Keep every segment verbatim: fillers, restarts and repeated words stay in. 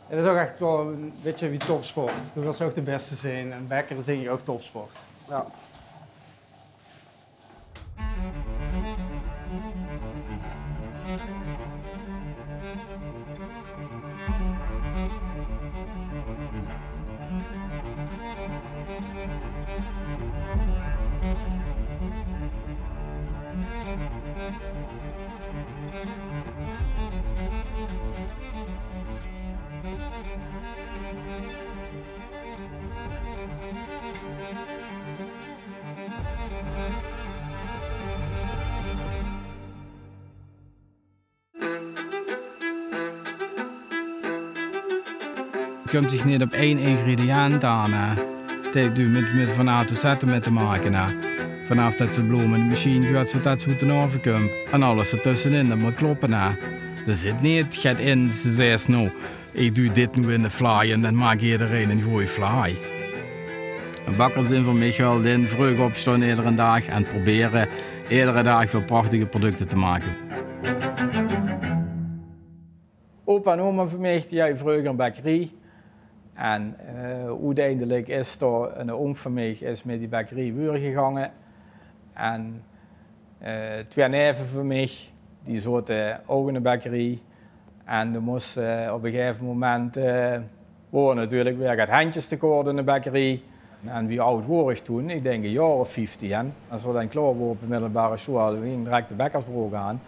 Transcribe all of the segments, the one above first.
Het is ouch ech waal e bietje wie topsport. Doe wils ouch de bèste zeen en bekker is dink ich ouch topsport. Jao. Kump zich neet op ein ingrediënt aan, hè. Doe mós, mós van A tot Z mèt te make, hè. Vanaaf det se de bloom in de machien geis, tot se oet de aove kump. En alles d'r tösse in, det mót kloppe, hè. D'r zit neet get in, ze zaes: noe, ich doe dit noe in de vlaai en dan maak ederein ein gooj vlaai. Bakker zeen veur mich geit in vreug opstaon edere daag en probere edere daag weer prachtige producte te make. Opa en oma van mich, die hawwe vreuger ein bekkerie. En, eh, oeteindelik is dao eine ónk van mich is mit die bekkerie wijer gegange. En, eh, twieë neve van mich, die zote ouch in de bekkerie. En d'r mós, eh, op ein gegaeve moment, eh, woor natuurlik weer get hendjes te kort in de bekkerie. En wie aod woor ich toen? Ich dink ein jaor of vieftieën. Es v'r dan klaor wore op de middelbare sjoeal, ging direk de bekkersbrook aan.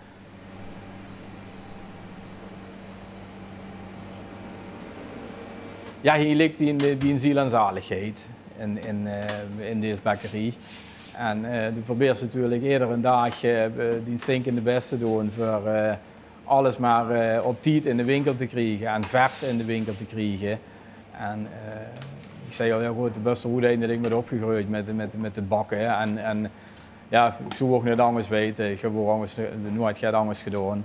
Jao, hie ligk dien, dien ziel en zaligheid in, in, eh, in dees bekkerie. En, eh, doe probeers natuurlik edere daag, eh, dien stinkende bès te doon veur, eh, alles mer, eh, op tied in de winkel te kriege en vers in de winkel te kriege. En, eh, ich zag al, jao good, de bès d'r oeteindelik mit opgegreujd mit, mit, mit 't bakke. En, en jao, ich zou ouch neet angers weite. Ich höb ouch angers, eh, noeats get angers gedaon.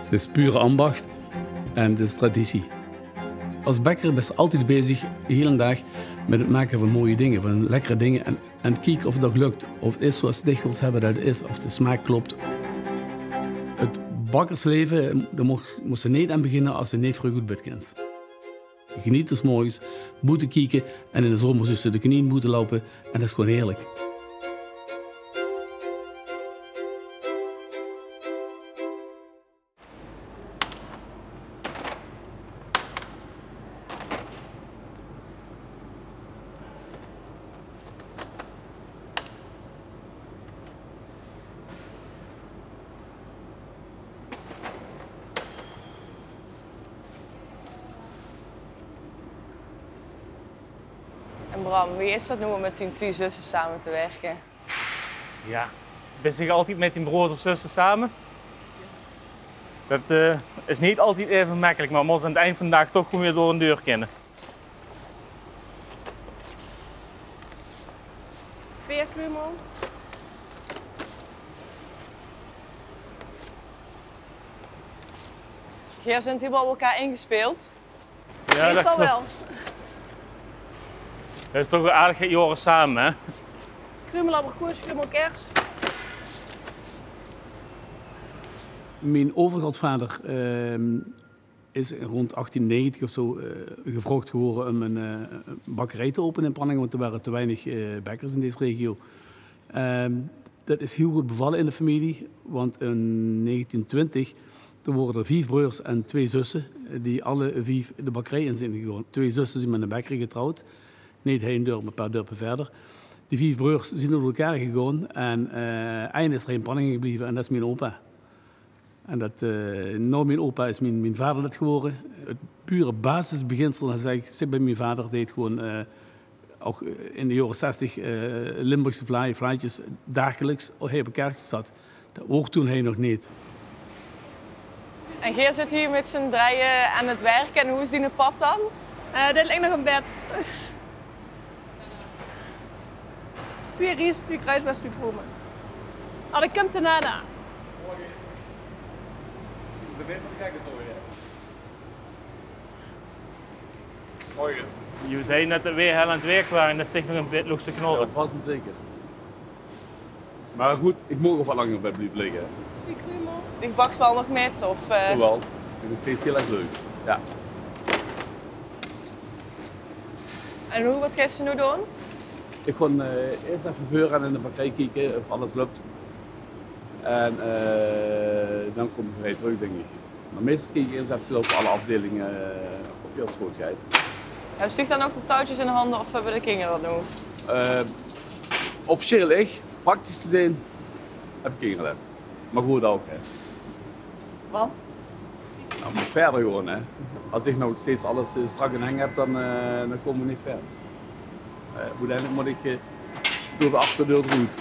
't Is pure ambach en 't is traditie. Es bekker bès se altied bezig, hiel den daag, mit 't make van mooie dinger, van lekkere dinger en, en kieke of 't ouch lök, of 't is zoeas se dich wils höbbe det 't is, of de smaak klop. 't Bakkersleve, dao mós se neet aan beginne es se neet vreug oet bèd kins. Geniete 's morges, boete kieke en in de zomer zuus se de knien boete loupe en det is gewoon heerlik. En Bram, wie is det noe óm mit dien twieë zusse same te wirke? Jao, bis dich altied mit dien broors of zusse same? Det, eh, is neet altied eve mekkelik, mer mós aan 't eind van den daag toch gewoon weer door ein deur kinne. Veer Krummel. Geer zeet hielemaol op elkaar ingespeeld. Jao, det klop. Meestal waal. Det is toch waal aardig get jaore same, hè? Krummel abrikoos, Krummel kers. Mien euvergrootvader, ehm, is rond achttien negentig of zo, eh, gevraog gewore óm ein, eh, bakkerie te opene in Panninge, want d'r wore te weinig, eh, bekkers in dees regio. Ehm, det is hiel good bevalle in de femilie, want in negentien twintig, toen wore d'r vief breurs en twieë zusse, eh, die alle vief de bakkerie in zeen gegange. Twieë zusse zeen mit eine bekker getrouwd. Neet hie in 't dörp, mer ein paar dörpe wiejer. Die vief breurs zeen door elkaar gegange en, eh, eine is hie in Panninge gebleve en det is mien opa. En det, eh, nao mien opa is mien, mien vader det gewore. 't Pure basisbeginsel, det zèk ich, zit bie mien vader, dae gewoon, eh, ouch, eh, in de jaore zestig, eh, Limburgse vlaaie, vlaaitjes dagelijks hie op de kaart gezat. Det woor toen hie nog neet. En geer zit hie mit z'n drieje aan 't werk. En wie is diene pap dan? Eh, dae ligk nog in bed. Twieë ries, twieë kruisbes, twieë prome. Ah, det kump d'r nao aan. Mooi. Jullie zeiden net dat het weer heel aan het werk waren en dat zit nog een bit luxe knol. Ja, vast en zeker. Maar goed, ik mag ook wat langer bij blijven liggen. Die baks wel nog met, of, eh? Jawel, ik vind het nog steeds heel erg leuk. Ja. En hoe, wat geis se noe doon? Ik ga, eh, eerst even veur aan in de bakkerij kijken of alles loopt. En, eh, dan kom ik weer terug, denk ik. Maar meestal kijk ik eerst even of alle afdelingen, eh, op je schoot geit. Höbs dich dan ouch de touwtjes in de hande of höbbe de kinger dat noe? Eh, officieel ik, praktisch gezien, heb ik kinger dat. Maar goed ook, hè. Want? Nou, moet verder gewoon, hè. Als ik nou steeds alles, eh, strak in hang heb, dan, eh, dan komen we niet verder. Eh, uiteindelijk moet ik, eh, door de achterdeur eruit.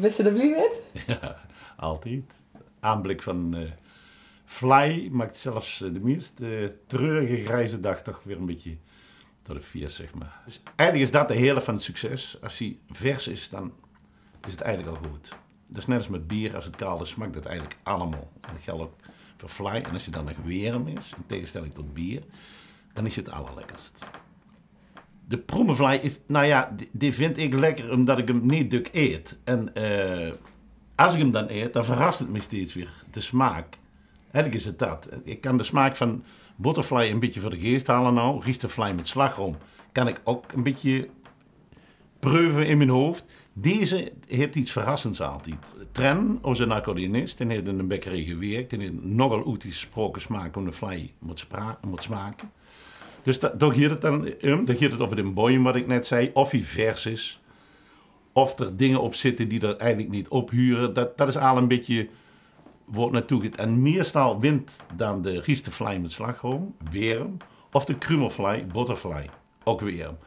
Bis se d'r blie mit? Ja, altied. Aanblik van, eh, vlaai maakt zelfs, eh, de meest, eh, treurige grijze dag toch weer een beetje tot een feest, zeg maar. Dus eigenlijk is dat de hele van het succes. Als die vers is, dan is het eigenlijk al goed. Dat is net als met bier, als het kald is, smaakt dat eigenlijk allemaal. En dat geldt ook voor vlaai. En als je dan nog werm is, in tegenstelling tot bier, dan is het allerlekkerst. De proemevlaai is, nou ja, die, die vind ik lekker omdat ik hem niet duk eet. En, eh, als ik hem dan eet, dan verrast het me steeds weer, de smaak. Eigenlijk is het dat. Ik kan de smaak van bottervlaai een beetje voor de geest halen nou. Riestervlaai met slagroom kan ik ook een beetje preuve in mien hoofd. Deze heet iets verrassends altied. Tren, onze accordeonist, en heet in een bekkerij gewerkt en heet nogal oetgesproken smaak om de vlaai moet, spra- moet smaken. Dus dat, daar gaat het dan om. Daar gaat het over de boeiem, wat ik net zei. Of hij vers is. Of er dingen op zitten die er eigenlijk niet op huren. Dat, dat is al een beetje wordt naartoe get. En meestal wint dan de riestervlaai met slagroom, werm. Of de krumelvlaai, bottervlaai, ook werm.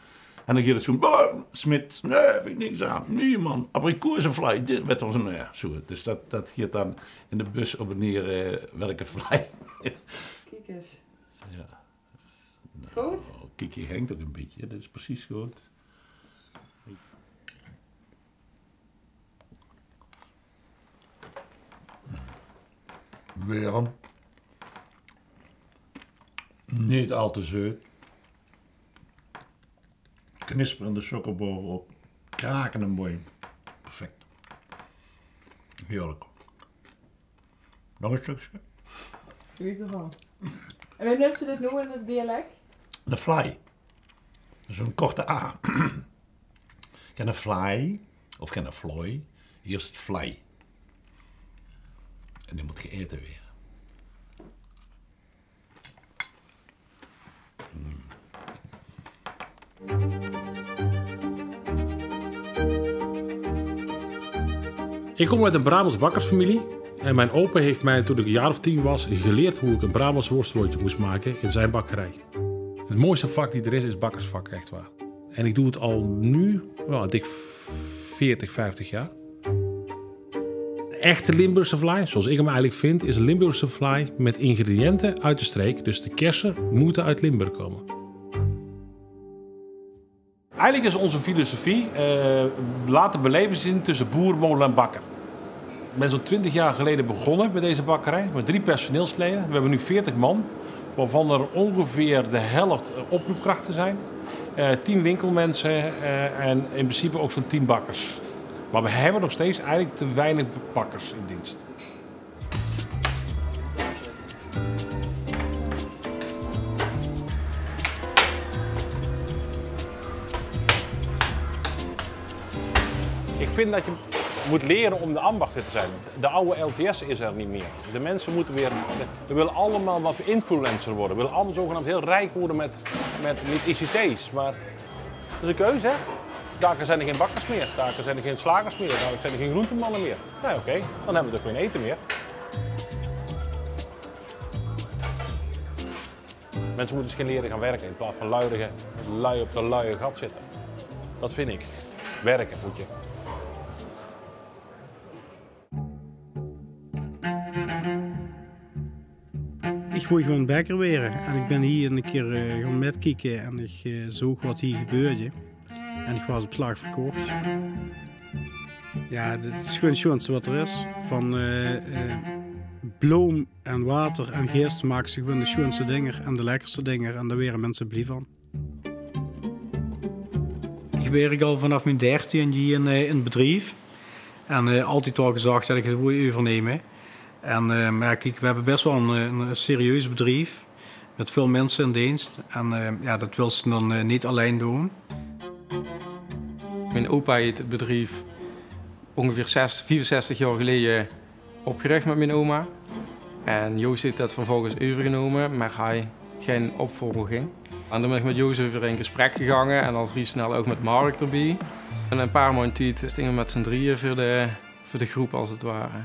En dan gaat het zo, "Bah, Smit, nee, vind ik niks aan. Nee, man, abrikozenvlaai, dit werd ons een, ja, zo." Dus dat, dat gaat dan in de bus op en neer, eh, welke vlaai. Kiek eens. Ja. Goed? Nou, kijk, je hangt ook een beetje. Dat is precies goed. Werm. Niet al te zeut. Knisperende sokkerboor op. Krakende boeiem. Perfect. Heerlijk. Nog een stukje? Geniet ervan. En wie noemt ze dit nu in het dialect? De vlaai. Dat is een korte A. Geen vlaai of geen vlooi. Hier is het vlaai. En die moet geëten weer. Ik kom uit een Brabants bakkersfamilie en mijn opa heeft mij toen ik een jaar of tien was geleerd hoe ik een Brabants worstelwoordje moest maken in zijn bakkerij. Het mooiste vak die er is, is bakkersvak, echt waar. En ik doe het al nu, wel, dik veertig, vijftig jaar. Echte Limburgse vlaai, zoals ik hem eigenlijk vind, is een Limburgse vlaai met ingrediënten uit de streek. Dus de kersen moeten uit Limburg komen. Eigenlijk is onze filosofie, eh, laat de beleving zien tussen boer, molen en bakker. Ik ben zo'n twintig jaar geleden begonnen bij deze bakkerij, met drie personeelsleden. We hebben nu veertig man, waarvan er ongeveer de helft, eh, oproepkrachten zijn. Eh, tien winkelmensen, eh, en in principe ook zo'n tien bakkers. Maar we hebben nog steeds eigenlijk te weinig bakkers in dienst. Ik vind dat je moet leren om de ambacht te zijn. De oude L T S is er niet meer. De mensen moeten weer, we willen allemaal wat influencer worden. We willen allemaal zogenaamd heel rijk worden met, met, met I C T's. Maar dat is een keuze, hè? Daar zijn er geen bakkers meer. Daar zijn er geen slagers meer. Daar zijn er geen groentemannen meer. Nou, oké, dan hebben we toch geen eten meer. Mensen moeten eens gaan leren gaan werken in plaats van lui, lui op de luie gat zitten. Dat vind ik. Werken moet je. Ich wol gewoon bekker waere en ich bin hie ein kier, eh, gaon mitkieke en ich, eh, zoog waat hie gebeurde. En ich waas op slag verkoch. Ja, dit is gewoon 't sjoonste wat er is. Van eh, eh, bloom en water en geest maak ze gewoon de sjoonste dinger en de lekkerste dinger. En daar were minse blie van. Ich werk al vanaf mien dertiende hie in, eh, in 't bedrief. En eh, altied waal gezag det ich 't wol euvernumme. En eh, mer ja, kiek, we höbbe bès waal ein, ein serieus bedrief. Mit väöl minse in deens. En eh, ja, det wils se dan eh, neet allein doon. Mien opa haet 't bedrief óngeveer zès, viefenzestig jaor geleje opgerich mit mien oma. En Joost haet det vervolges euvergenómme, mer hae haw gein opvolging. En doe bön ich mit Joost euver in gesprek gegange en al vrie snel ouch mit Mark d'rbie. In ein paar maondj tied stinge we mit z'n drieje veur de, veur de groep, es 't ware.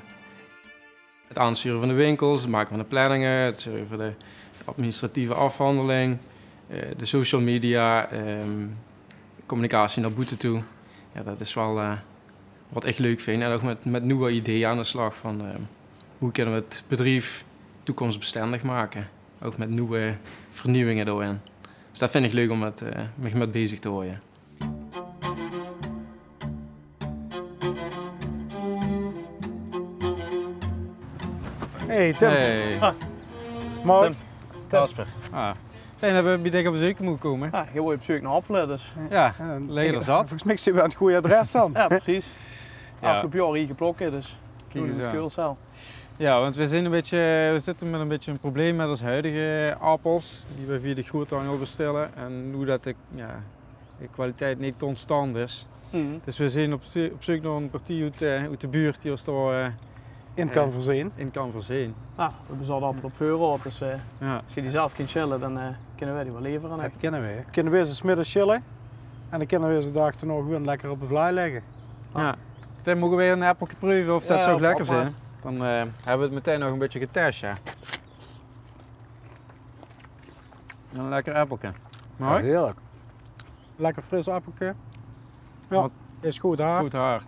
't Aansjture van de winkels, 't make van de planninge, 't zörge veur de administratieve aafhanjeling, eh, de social media, ehm, communicatie nao boete toe. Ja, det is waal eh, wat ich leuk vinj. En ouch mit, mit nuuj ideeë aan de slag van eh, wie kinne we 't bedrief toekomstbestendig make. Ouch mit nuuj vernuujinge d'rin. Dus det vinj ich leuk óm mit eh, mich mit bezig te haoje. Hey, Tim. Hey. Ah. Mooi. Tim. Tim. Casper. Ah. Fijn det we bie dich op bezeuk moge kómme. Ja, geer wólt op zeuk nao appele, dus. Ja, lekker zat. Volges mich zeen we aan 't gooj adres dan. Ja, precies. Ja. Aafgeloupe jaor hie geplokke, dus. Kiek ins aan. Keulcel. Ja, want we zeen ein bietje, we zitte mit ein bietje ein probleem mit ós huidige appels, die we via de groeëthandel bestelle. En wie det de, ja, de kwaliteit neet constant is. Dus we zeen op, op zeuk nao ein partie oet, eh, oet de buurt die ós dao eh, in kan veurzeen. In kan veurzeen. Ja, we höbbe ze al appele op veurraod, dus eh, es geer die zelf kint sjille, dan eh, kinne we die waal levere, hè. Det kinne we. Kinne we ze 's middes sjille en dan kinne we ze de daag d'rnao gewoon lekker op de vlaai lègke. Ja. Dan moge we ein appelke preuve of det zou lekker zeen. Dan eh, höbbe we 't metein nog ein bietje getes, ja. Ein lekker appelke. Mooi. Ja, heerlik. Lekker fris appelke. Ja, is good hard. Good hard.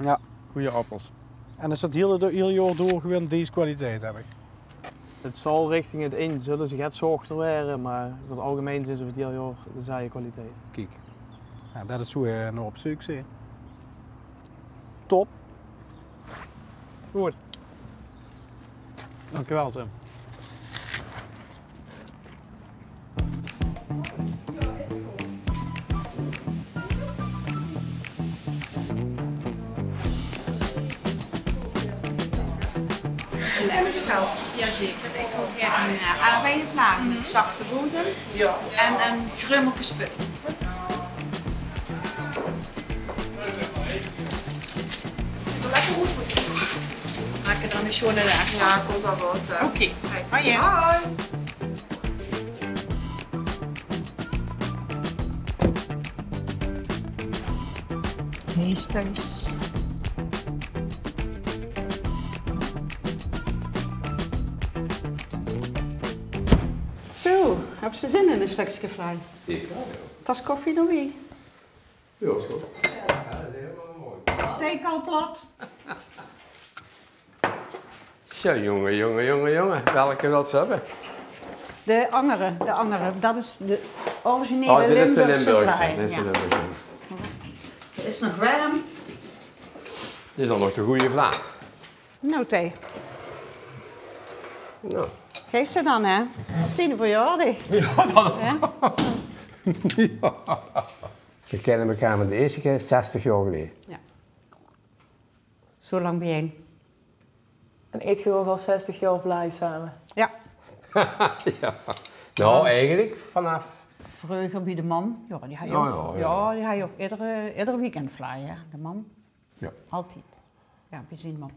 Ja. Gooj appels. En is det hiel, hiel jaor door gewoon dees kwaliteit, höb ich? 't Zal richting 't ind zulle ze get zochter waere, mer euver 't algemein zeen ze euver 't hiel jaor dezelfde kwaliteit. Kiek. Ja, det is wie we nao op zeuk zeen. Top. Good. Dankjewel, Tim. Jazeker, ich wil gaer ein eh, aardbeievlaag mit zachte bodem en ein grummelkespudding. Ziet er lekker good oet. Maak d'r dan ein sjoeane daag van. Ja, kump waal good, hè. Oké. Hoi. Hoi. Hees thuis. Zo, höbs se zin in ein stökske vlaai? Ich waal, ja. Tas koffie d'rbie? Ja, is good. Theekal plat. Zo, jónge, jónge, jónge, jónge. Welke wils se höbbe? De angere, de angere. Det is de originele Limburgse vlaai. Dit is de Limburgse. Ze is nog werm. Dit is dan nog de gooje vlaai. Nou, Thei. Nou. Geis se dan, hè? Tiende verjaordaag. Ja, det. Hè? Ja. Veer kinne mekaar van de ierste kier zestig jaor geleje. Ja. Zo lang biejein. En eet geer ouch al zestig jaor vlaai same? Ja. Ja. Nou, eigelik vanaaf vreuger bie de mam. Ja, die haw ouch, ja, die haw ouch eder, eder weekend vlaai, hè. De mam. Ja. Altied. Ja, bie zien mam.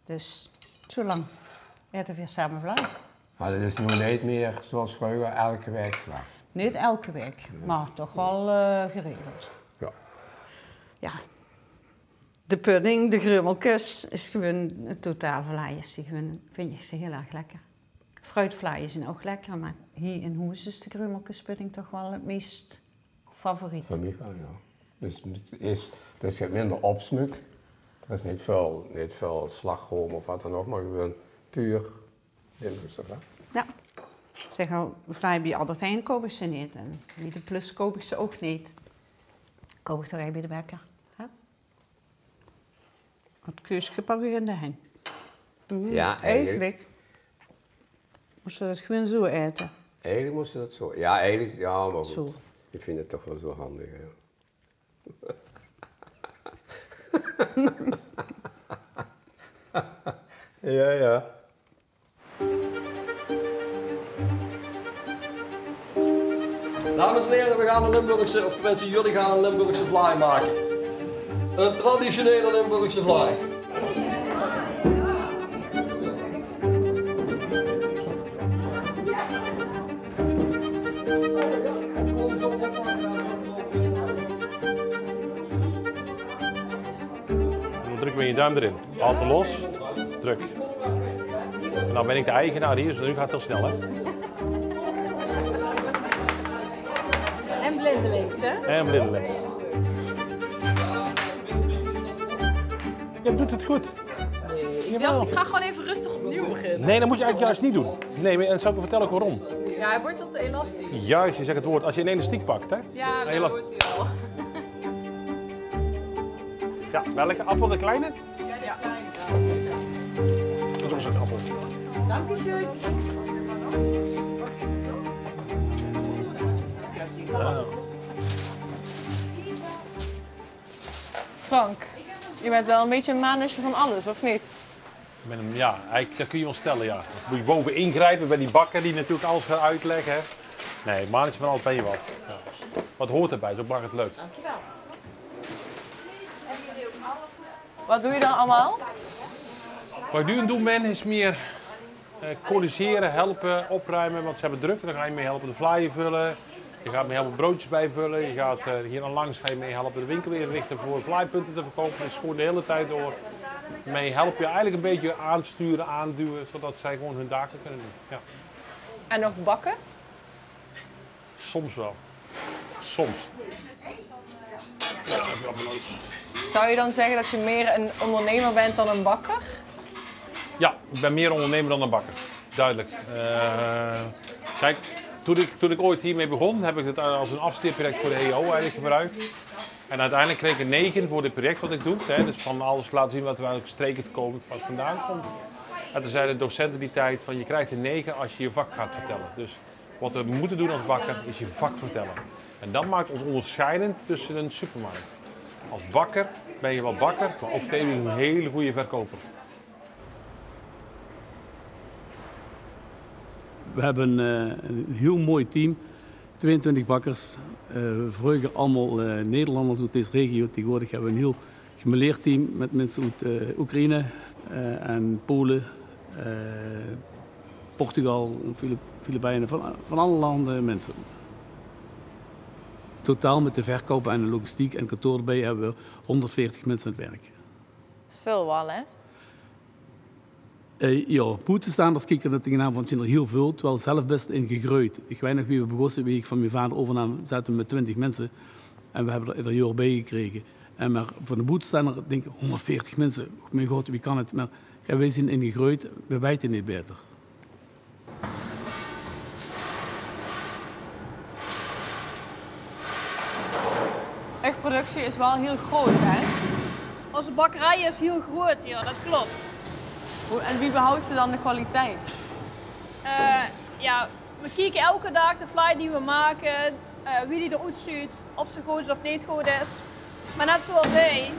Dus zo lang ete veer same vlaai. Mer det is noe neet mieë zoeas vreuger, eder waek vlaai. Neet eder waek, mer toch waal eh, geregeld. Ja. Ja. De pudding, de grummelkes, is gewoon ein totaal vlaai. Is die gewoon, vinj ich ze hiel erg lekker. Fruitvlaai zeen ouch lekker, mer hie in hoes is de grummelkespudding toch waal 't meis favoriet. Veur mich waal, ja. Dus 't is, 't is get minder opsmuk. D'r is neet väöl, neet väöl slagroom of wat dan ouch, mer gewoon puur Limburgse vlaai. Ja. Zèk al, vlaai bie Albert Heijn koup ich ze neet en bie de Plus koup ich ze ouch neet. Koup ich toch ech bie de bekker, hè? Het keuske pak ik in de hand. Jao, eigelik. Mós se det gewoon zo aete? Eigelik mós se det zo. Jao, eigelik, jao, mer good. Zo. Ik vind het toch wel zo handig, hè. Jao, jao. Dames en heren, we gaan een Limburgse, of tenminste, jullie gaan een Limburgse vlaai maken. Een traditionele Limburgse vlaai. Dan druk maar je duim erin. Halte los. Druk. En dan ben ik de eigenaar hier, dus nu gaat het heel snel, hè? En blindelings, hè? En blindelings. Je doet het goed. Nee, ik dacht, ik ga gewoon even rustig opnieuw beginnen. Nee, dat moet je eigenlijk juist niet doen. Nee, en zal ik je vertellen ook waarom. Ja, hij wordt al te elastisch. Juist, je zegt het woord. Als je een elastiek pakt, hè? Ja, daar wordt hij al. Ja, welke appel? De kleine? Ja. Dat is een appel. Dankeschön. Frank, je bent wel een beetje een mannetje van alles, of niet? Ik ben hem, ja, eigenlijk, dat kun je wel stellen, ja. Moet je boven ingrijpen bij die bakker die natuurlijk alles gaat uitleggen, hè. Nee, mannetje van alles ben je wel. Ja. Wat hoort erbij, zo maakt het leuk. Dankjewel. Wat doe je dan allemaal? Wat ik nu aan het doen ben, is meer eh, corrigeren, helpen, opruimen, want ze hebben druk. Dan ga je mee helpen de vlaai vullen. Je gaat mee helpen broodjes bijvullen. Je gaat eh, hier aan langs ga je mee helpen de winkel inrichten voor vlaaipunten te verkopen. Dus gewoon de hele tijd door mee helpen. Je eigenlijk een beetje aansturen, aanduwen, zodat zij gewoon hun daken kunnen doen. Ja. En nog bakken? Soms wel. Soms. Zou je dan zeggen dat je meer een ondernemer bent dan een bakker? Ja, ik ben meer ondernemer dan een bakker. Duidelijk. Eh, kijk, toen ik, toen ik ooit hiermee begon, heb ik het als een afstudeerproject voor de H O eigenlijk gebruikt. En uiteindelijk kreeg ik een negen voor dit project wat ik doe. Hè, dus van alles laten zien wat er eigenlijk strekend komt, wat vandaan komt. En toen zei de docent in die tijd van: "Je krijgt een negen als je je vak gaat vertellen." Dus wat we moeten doen als bakker is je vak vertellen. En dat maakt ons onderscheidend tussen een supermarkt. Als bakker ben je wel bakker, maar ook tevens een hele goede verkoper. We hebben eh, een heel mooi team. Tweeëntwintig bakkers. Eh, vroeger allemaal eh, Nederlanders uit deze regio. Tegenwoordig hebben we een heel gemêleerd team met mensen uit eh, Oekraïne eh, en Polen, eh, Portugal, Filip-, Filipijnen, van, van alle landen mensen. Totaal met de verkopen en de logistiek en kantoor erbij hebben we honderdveertig mensen aan het werk. Dat is veel wel, hè? Eh, ja, boetestaanders kieken er tegenaan van: "Het zien er heel veel", terwijl zelf best in gegroeid. Ik weet nog wie we begonnen, wie ik van mijn vader overnaam, zaten we met twintig mensen. En we hebben er ieder jaar bij gekregen. En maar van de boetestaander denk ik: "Honderdveertig mensen, mijn god, wie kan het?" Maar ja, wij zijn in gegroeid, we weten niet beter. Echt, productie is wel heel groot, hè? Onze bakkerij is heel groot, ja, dat klopt. Hoe, en wie behoudt ze dan de kwaliteit? Eh, ja, we kijken elke dag de vlaai die we maken, eh, wie die eruit ziet, of ze goed is of niet goed is. Maar net zoals hij,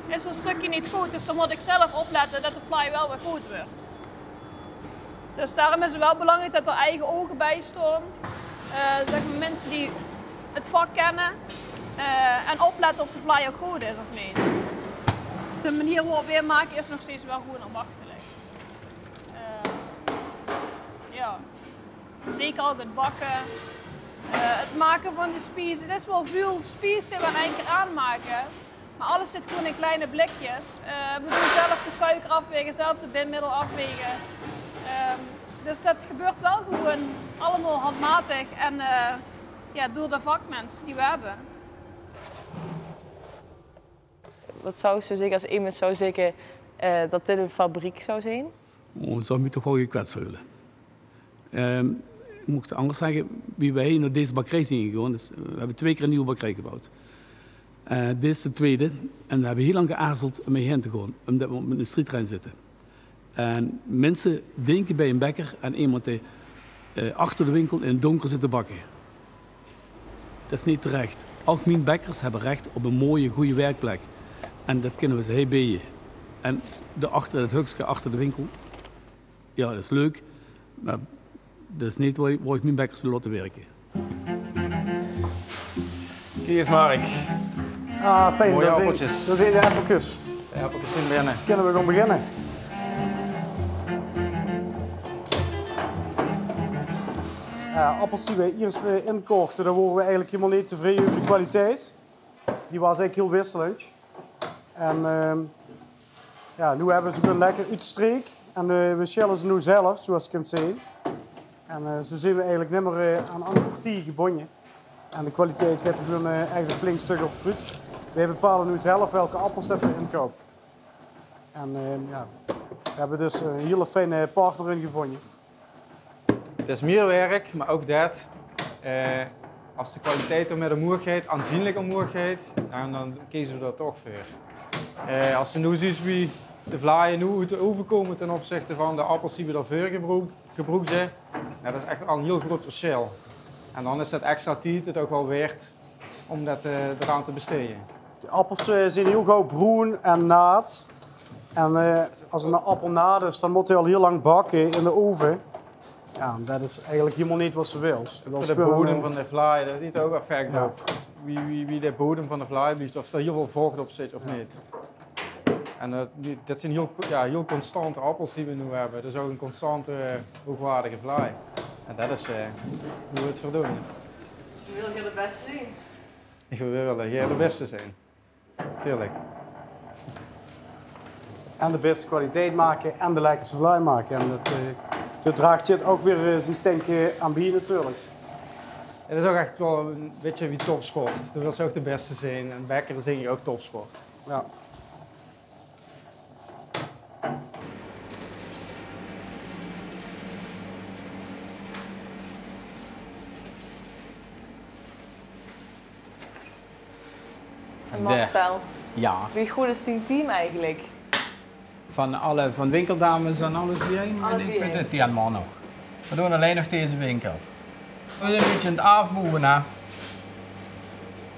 is er een stukje niet goed, dus dan moet ik zelf opletten dat de vlaai wel weer goed wordt. Dus daarom is het wel belangrijk dat er eigen ogen bij staan. Eh, zeg maar, mensen die het vak kennen eh, en opletten of de vlaai ook goed is of niet. De manier waarop we het maken is nog steeds wel gewoon ambachtelijk. Eh, ja. Zeker ook het bakken. Eh, het maken van de spies. Het is wel veel spies die we in één keer aanmaken. Maar alles zit gewoon in kleine blikjes. Eh, we doen zelf de suiker afwegen, zelf de bindmiddel afwegen. Ehm, dus dat gebeurt wel gewoon allemaal handmatig en eh, ja, door de vakmensen die we hebben. Wat zou ze zeggen als iemand zou zeggen eh, dat dit een fabriek zou zijn? Oh, dan zou ik me toch wel gekwetst voelen. Ehm, ik moet het anders zeggen, wie wij naar deze bakkerij zijn gegaan, dus, eh, we hebben twee keer een nieuwe bakkerij gebouwd. Eh, dit is de twiede. En we hebbe hiel lang geaarzeld um hiehin te goon, umdet we op 'ne striettrein zitte. En minse dinke bij 'ne bekker aan emes dae, eh, achter de winkel in 't donker zit te bakke. Det is neet terech. Ouch mien bekkers hebbe rech op 'n mooie, gooj werkplek. En det kinne we ze hie beje. En dao achter, in 't hukske achter de winkel, jao, det is leuk, mer det is neet wo ich, wo ich mien bekkers wil laote wirke. Kiek ins, Mark. Ah, fijn. Mooie appelkes. Dao zeen de appelkes. De appelkes zeen binne. Kinne we gewoen beginne? Jao, appels die we iers, eh, inkochte, dao wore we eigelik hielemaol neet tevreje euver de kwaliteit. Die waas eigelik hiel wisselend. En, ehm, jao, noe hebbe we ze gewoen lekker oetgestreek. En, eh, we sjelle ze noe zelf, zoeas ge kint zeen. En, eh, zoe zeen we eigelik nimmer, eh, aan anger partieje gebonje. En de kwaliteit geit d'r gewoen, eh, ech e flink stök op veuroet. We bepale noe zelf welke appels det we inkoupe. En, eh, jao, we hebbe dus 'n hiel fijne partner in gevonje. 't Is mier werk, mer ouch det, eh, es de kwaliteit d'r mit omhoeg geit, aanzienlik omhoeg geit, dan, dan keze we d'r toch veur. Eh, es se noe zuus wie de vlaaie noe oet de ove kómme ten opzichte van de appels die we daoveur gebroek-, gebroekdje, jao, det is ech al 'n hiel groot versjil. En dan is det extra tied 't ouch waal waerd um det, eh, d'raan te besteje. De appels, eh, zeen hiel gauw broen en naat. En, eh, es 'ne appel naat is, dan mót 'r al hiel lang bakke in de ove. Jao, det is eigelik hielemaol neet waat se wils. Veur de bodem van de vlaai, det haet ouch effect op wie, wie, wie de bodem van de vlaai blief, of d'r hiel väöl voch op zit of neet. En, eh, die, det zeen hiel co-, jao, hiel constante appels die we noe hebbe. Dus ouch 'n constante, eh, hoogwaardige vlaai. En det is, eh, wie we 't verdoon. Wil geer de bèste zeen? Ich wil waal, eh, gaer de bèste zeen. Tuurlik. En de bèste kwaliteit make en de lekkerste vlaai make. En det, eh, det draag dit ouch weer, eh, zien steintje aan bie, natuurlik. 't Is ouch ech waal e bietje wie topsport. Doe wils ouch de bèste zeen. En bekker is dink ich ouch topsport. Jao. En Marcel, jao, wie groot is dien team eigelik? Van alle, van winkeldames en alles bie-ein? Alles bie-ein. Ich weit 't, tien man nog. We doon allein nog deze winkel. We zeen e bietje aan 't aafboewe, hè.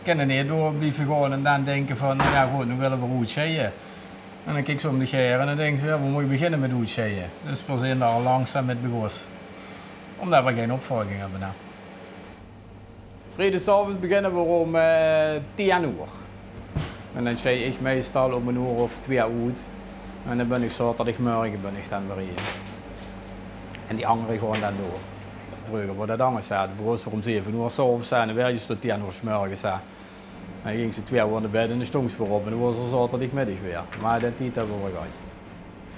Kinne neet door blieve gaon en dan dinke van, noe jao, good, noe wille we oetsjeie. En dan kieks se óm dich haer en dan dinks se, jao, wo mót ich beginne mit oetsjeie? Dus we zeen dao al langzaam mit begós. Ómdet we gein opvolging höbbe, hè. Vriedigaoves beginne we óm, eh, tien oer. En dan sjei ich meistal óm ein oer of twieë oet. En dan bön ich zaoterdigmörge bön ich dan weer hie. En die angere gaon dan door. Vreuger waor det angers, hè. Dan begós se óm zeve oer 's aoves, hè, en dan waors se tot tien oer 's mörges, hè. En dan gings se twieë oer nao bèd en dan stóngs se weer op en dan waors se zaoterdigmiddig weer. Mer dae tied höbbe we gehad.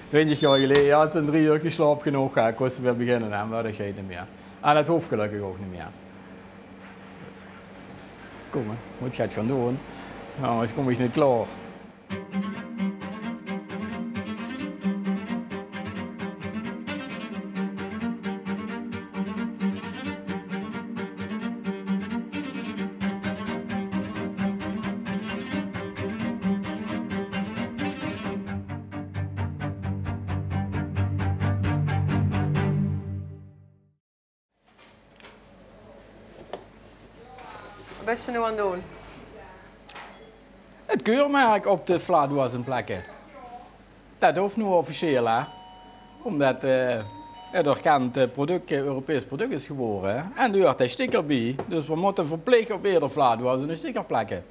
Twintig jaor geleje, jao, hads se drie uur slaop genóg, hè, kóns se weer beginne, hè, mer det geit neet mieë. En 't hoof gelökkig ouch neet mieë. Dus, kóm, hè, mót get gaon doon. Angers kóm ich neet klaor. Waat bis se noe aan 't doon? 't Keurmerk op de vlaadoeze plekke. Det hoof noe officieel, hè. Ómdet, eh, 't erkend, eh, product, eh, Europees product is gewore, hè. En dao huurt de sticker bie. Dus we mótte verplich op eder vlaadoez 'ne sticker plekke.